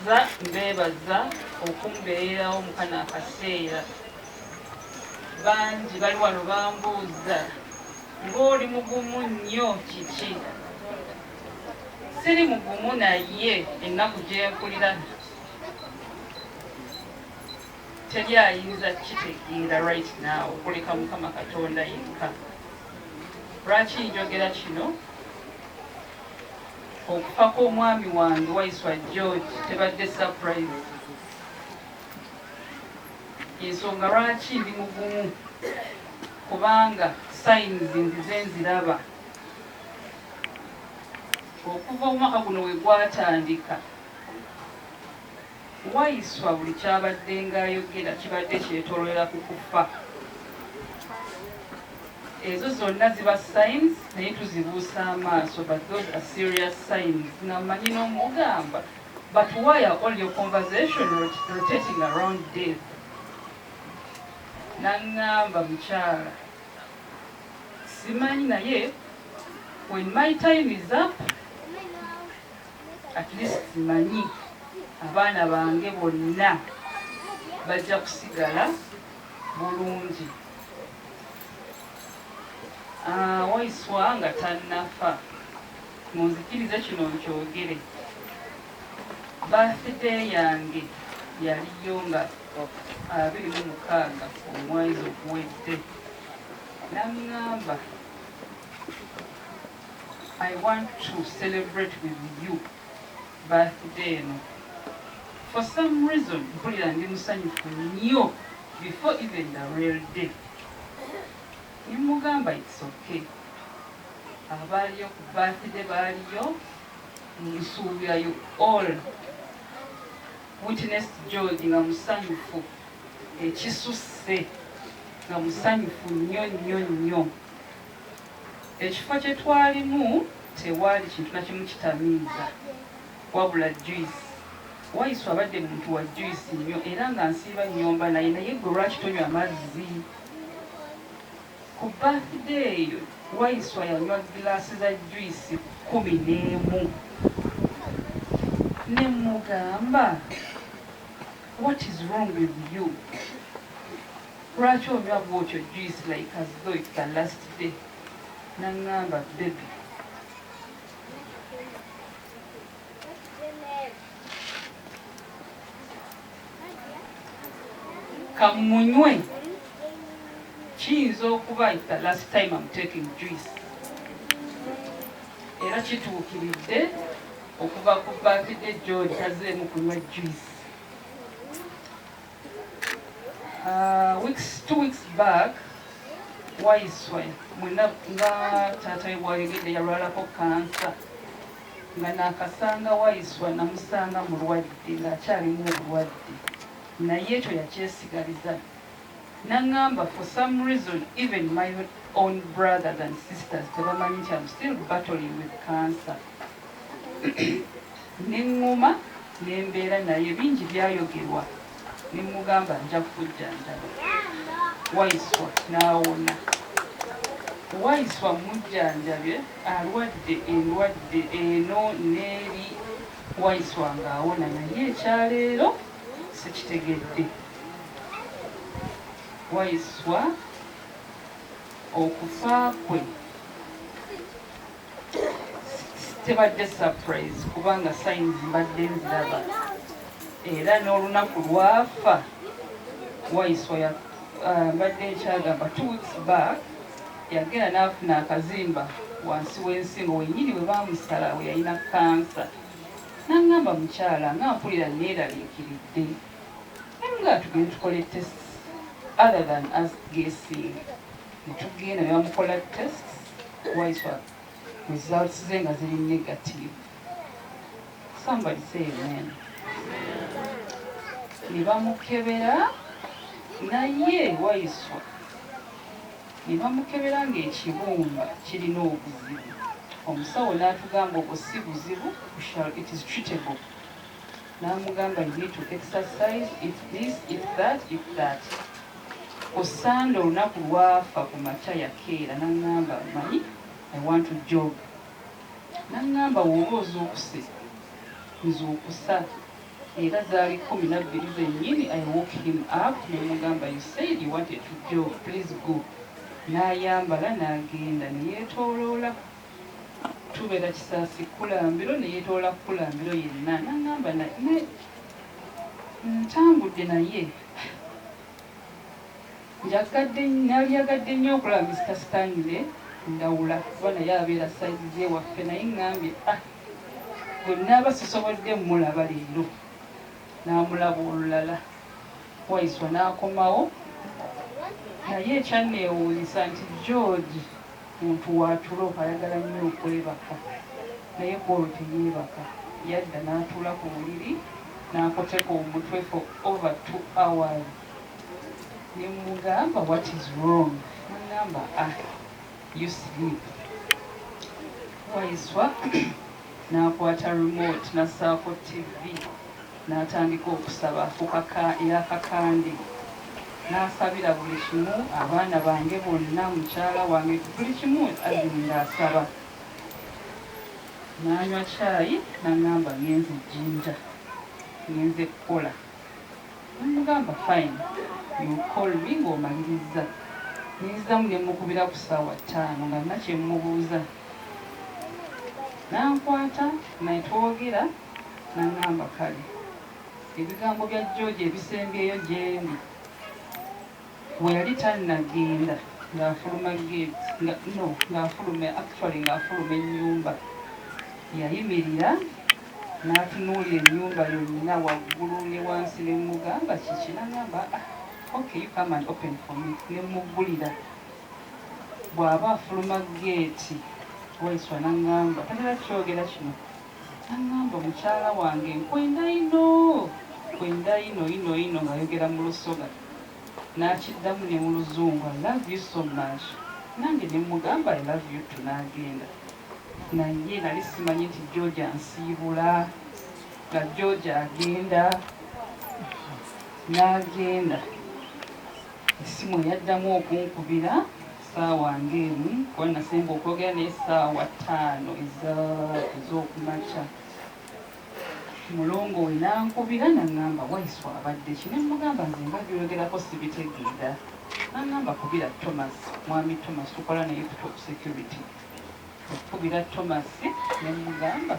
Mbeebaza, mbeebaza okumbeererawo mu kano akaseera. Bangi bali wano bambuuza ng'oli mugumu nnyo kiki? Siri mugumu, naye ennaku gye mpulira teri ayinza kitegeera right now okuleka Mukama Katonda yekka. Lwaki njogera kino? Okufa kw'omwami wange Waiswa George tebadde surprise. Ensonga lwaki ndi mugumu kubanga signs nzize nziraba okuva omwaka guno we gwatandika. Waiswa buli kyabadde ng'ayogera kibadde kyetoololera ku kufa. Ezo zonna ziba signs, naye tuzibuusa amaaso, but those are serious signs. Nga mmanyi n'omugamba, "But why are all your conversation rotating around death?" Naŋŋamba, "Mukyala, simanyi, naye when my time is up, at least simanyi abaana bange bonna bajja kusigala bulungi." Ah, Waiswa nga tannafa, munzikirize kino nkyogere, birthday yange yaliyo nga 26 omwezi oguwedde. Naŋŋamba, "I want to celebrate with you birthday eno. For some reason mpulira ndi musanyufu nnyo before even the real day." Nemugamba, "It's okay." Abaaliyo ku birthday baaliyo, nsuubira you all witnessed George nga musanyufu ekisusse, nga musanyufu nnyo nnyo nnyo. Ekifo kye twalimu tewaali kintu na kimu kitamiiza wabula juice. Waiswa abadde muntu wa juice nnyo, era nga nsiiba nnyomba naye, "Naye gwe lwaki tonywa mazzi?" Ku birthday eyo Waiswa yanywa gilaasi za juice 11. Ne mugamba, "What is wrong with you? Lwaki onywa bwotyo juice like as though it's the last day?" Naŋŋamba, "Baby, kamunywe, kiyinza okuba it's the last time I'm taking juice." Era kituukiridde, okuva ku birthday George tazeemu kunywa juice. 2 weeks back, Waiswa mwena nga taata we bwayogedde yalwalako kansa. Nga nakasanga Waiswa, namusanga mulwadde, ng'akyalimu obulwadde, naye ekyo yakyesigaliza. Naŋŋamba, for some reason even my own brothers and sisters tebamanyi nti I'm still battling with cancer. Neŋŋuma nembeera naye, bingi byayogerwa, nemugamba, "Nja kukujjanjaba." Waiswa n'awona. Waiswa mujjanjabye, alwadde endwadde eno n'eri, Waiswa ng'awona, naye ekyaleero sikitegedde. Waiswa okufa kwe tebadde surprise kubanga signs mbadde nziraba, era n'olunaku lwafa Waiswa mbadde nkyagamba, 2 weeks back yagenda n'afuna akazimba wansi w'ensingo wennyini we baamusala we yalina kansa. Naŋŋamba, "Mukyala, nga mpulira neeraliikiridde." Nga tugende tukole tests other than us guessing. Netugenda ne bamukola tests. Waiswa results ze nga ziri negative. Somebody say amen. Ne bamukebera, naye Waiswa ne bamukebera ng'ekibumba kirina obuzibu. Omusawo n'atugamba obwo si buzibu, it is treatable. N'amugamba, "You need to exercise, eat this, eat that, eat that." Ku Sande, olunaku lwafa, ku makya yakeera n'aŋŋamba, "Manyi, I want to jog." N'aŋŋamba, "Woba ozuukuse, nzuukusa." Era zaali 12 zennyini. I woke him up nemugamba, "You said you wanted to jog, please go." N'ayambala n'agenda neyeetooloola. Tubeera Kisaasi Kulambiro, neyeetoola Kulambiro yenna. N'aŋŋamba, "Ntambudde naye njagadde, nalyagadde nnyo okulaba Mr Stanley Ndawula, kuba naye abeera side zewaffe, naye ŋŋambye, ah, bwe naaba sisobodde mmulaba leero, n'amulaba olulala." Waiswa n'akomawo, naye ekyanneewuunyisa nti George muntu wa tulo, ayagala nnyo okwebaka, naye kwolwo teyeebaka. Yadda n'atuula ku buliri n'akoteka omutwe for over 2 hours. Ne mugamba, "What is wrong?" Nagamba, "Ah, you sleep." Waiswa n'akwata remote n'assaako TV n'atandika okusaba eyakakande, n'asabira buli kimu, abaana bange bonna, mukyala wange, buli kimu, azinga asaba. N'anywa kyayi n'aŋŋamba, "Ngenze Jjinja, ngenze kukola." Namugamba, "Fine, you call me ng'omaliriza." Ninziramu ne mukubira ku ssaawa 5 nga nna kyemubuuza. Nankwata netwogera, naŋŋamba, "Kale." Ebigambo bya George ebisembyeyo gyendi, bwe yali tannagenda, ng'afuluma gate, nga no ng'afuluma, actually ng'afuluma ennyumba, yayimirira n'atunuulira ennyumba yonna waggulu ne wansi. Ne mugamba, "Kiki?" N'agamba, "Ah, okay, you come and open for me." Ne muggulira. Bw'aba afuluma geeti, Waiswa n'aŋŋamba, tatera kyogera kino, n'aŋŋamba, "Mukyala wange, nkwenda ino, kwenda ino ino ino," ng'ayogera mu Lusoga, n'akiddamu ne mu Luzungu, "I love you so much." Nange ne mugamba, "I love you too." N'agenda, naye nali simanyi nti George ansiibula nga George agenda. N'agenda, essimu eyaddamu okunkubira saawa ng'emu, kuba nasemba okwogera naye ssaawa 5 ez'okumakya. Mulongo we nankubira naŋŋamba, "Waiswa abadde ki?" Ne mugamba, "Nze nga byogerako sibitegeera." Naŋŋamba, "Kubira Thomas, mwami Thomas, tukola naye ku Top Security." Okukubira Thomas ne mugamba,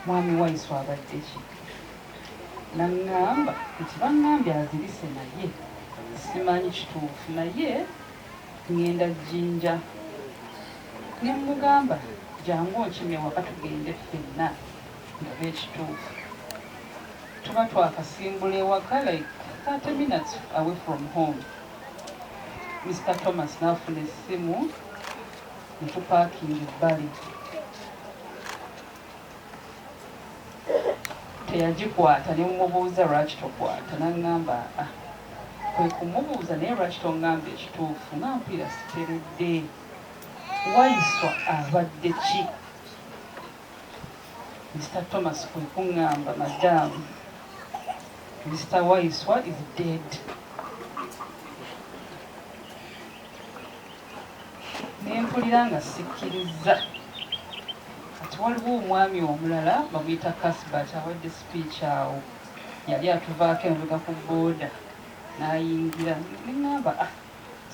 "Mwami Waiswa abadde ki?" Naŋŋamba nti, "Baŋŋambye azirise, naye simanyi kituufu, naye ŋŋenda Jjinja." Ne mugamba, "Jangu onkime waka tugende ffenna ndabe ekituufu." Tuba twakasimbula ewaka, like 30 minutes away from home, Mr Thomas n'afuna essimu ne tupaakinga ebbali. Teyagikwata. Ne mumubuuza, "Lwaki tokwata?" Naŋŋamba, "Ah." Kwe kumubuuza, "Naye lwaki toŋŋamba ekituufu nga mpulira siteredde? Waiswa abadde ki?" Mr Thomas kwe kuŋŋamba, "Madam, Mr Waiswa is dead." Nempulira nga sikkiriza. Kati waliwo omwami omulala bamuyita Kasbat, awadde speech awo, yali atuvaako emabega ku booda n'ayingira. Neŋŋamba, "Ah,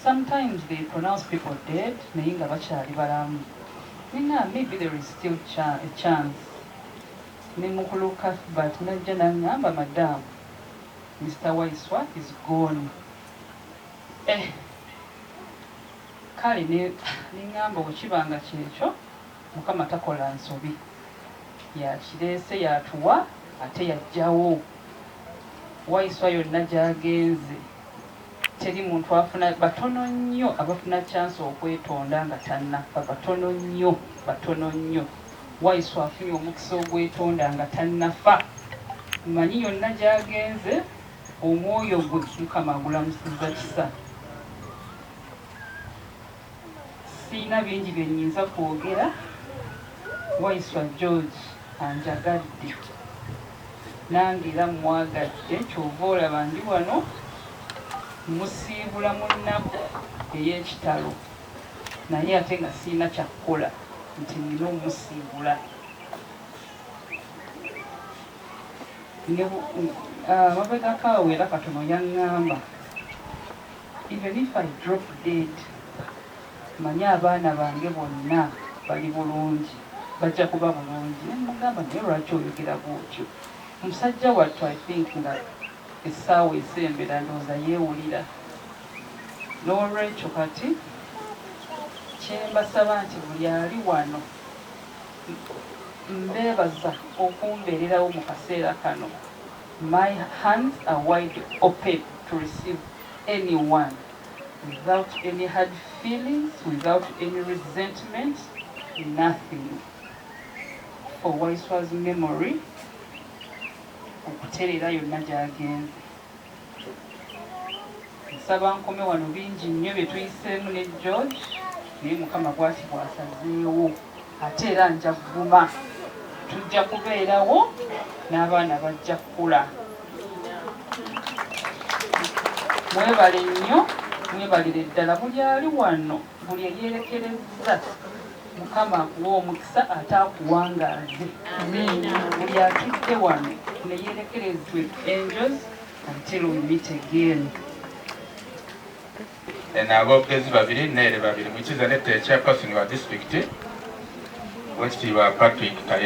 sometimes they pronounce people dead naye nga bakyali balamu." Neŋŋamba, "Maybe there is still a chance." Ne mukulu Cuthbert najja naŋŋamba, "Madam, Mr Waiswa is gone." Eh, kale neŋŋamba, bwekiba nga kyekyo, Mukama takola nsobi, yakireese, yatuwa ate yajjawo. Waiswa yonna gy'agenze teri muntu afuna, batono nnyo abafuna chance okwetonda nga tannafa, batono nnyo, batono nnyo. Waiswa afunye omukisa ogwetonda nga tannafa. Manyi yonna gy'agenze omwoyo gwe Mukama agulamusiza kisa. Siina bingi bye nnyinza kwogera. Waiswa George anjagadde, nange era mwagadde, kyova olaba ndi wano musiibula mu nnaku ey'ekitalo, naye ate nga siina kyakkola nti nina omusiibula. Mabegako awo era katono yaŋŋamba, "Even if I drop dead, manye abaana bange bonna bali bulungi, bajja kuba bulungi." Nemugamba, "Naye lwaki oyogera bwotyo?" Musajja wattu, I think nga essaawa esembera ndowooza yeewulira. N'olwekyo kati kyembasaba nti buli ali wano, mbeebaza okumbeererawo mu kaseera kano. My hands are wide open to receive anyone without any hard feelings, without any resentment, nothing, for Waiswa's memory okutereera yonna gy'agenze. Nsaba nkome wano. Bingi nnyo bye tuyiseemu ne George, naye Mukama bw'ati bw'asazeewo. Ate era nja kuguma, tujja kubeerawo n'abaana bajja kukula. Mwebale nnyo, mwebalire ddala buli ali wano, buli eyerekerezza. Mukama akuwa omukisa ate akuwangaaze. Buli atudde wano neyerekereza with angels until we meet again. Eno aboogezi babiri neere babiri mukiza nette chairperson wa district, Owekitiibwa Patrick Kaye.